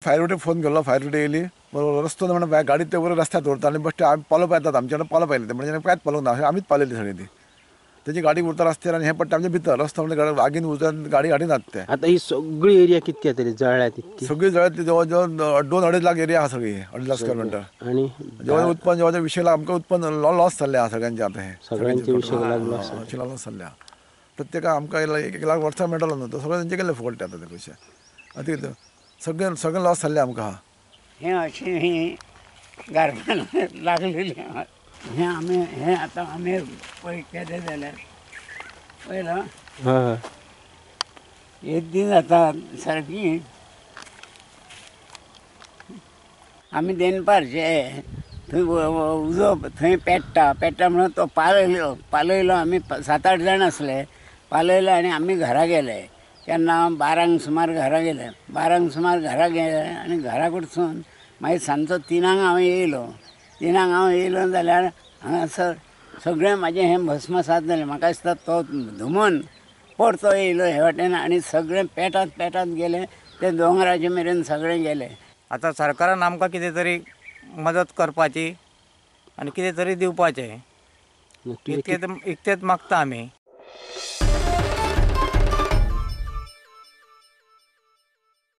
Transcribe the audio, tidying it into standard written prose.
Fire brigade phone केलो, fire brigade येयली, बरोबर रस्तो म्हणून गाडी ते बरोबर रस्त्यार दवरता आनी बेश्टे आमी पालोवपा येतात, आमच्या कडेन पालोवपा येयले म्हणजे कांयच पालोवंक ना, आमीच पालयली सगळी ती. तेजी गाडी उरता रस्त्यार आनी हें पडटा आमच्या भितर रस्तो म्हणजे आगीन उरता, गाडी हाडिनात ते. आतां ही सगळी एरिया कितकी जातली जळ्ळ्या तितकी? सगळी जळ्ळ्या ती जवळ जवळ 2-2.5 लाख एरिया आसा सगळी, 2.5 लाख स्क्वेअर मिटर. आनी जवळ उत्पन्न जवळ 20 लाख आमकां उत्पन्न लॉस जाल्लें आसा सगळ्यांचें आतां हें. सगळ्यांचे 20 लाख लॉस, 20 लाख लॉस जाल्लें आसा. प्रत्येकाक आमकां 1 लाख वर्सां मेळटलो न्हू, तो सगळें तेंचे गेले फुकट आतां ते पयशे. आतां कितें सगळें सगळें लॉस जाल्लें आमकां. हें अशें ही गार्बान लागलेली हें आमी हें आतां आमी पळय केदें जाल्यार पळयलां एक दीस जाता सारकी आमी देनपारचे थंय उजो थंय पेट्टा पेट्टा म्हणून तो पालयलो पालयलो आमी 7-8 जाण आसले, पालयलो आनी आमी घरा गेले. केन्ना 12 सुमार घरा गेले, 12 सुमार घरा गेले आनी घरा कडसून मागीर सांजचो 3 हांव येयलो. 3 हांव येयलो जाल्यार हांगासर सगळें म्हाजें हें भस्मसात जालें. म्हाका दिसता तो धुमन परतो येयलो हे वाटेन आनी सगळें पेटात पेटात गेलें, ते दोंगराचे मेरेन सगळें गेलें. आतां सरकारान आमकां कितें तरी मदत करपाची आनी कितें तरी दिवपाचें, इतकेंच मागता आमी.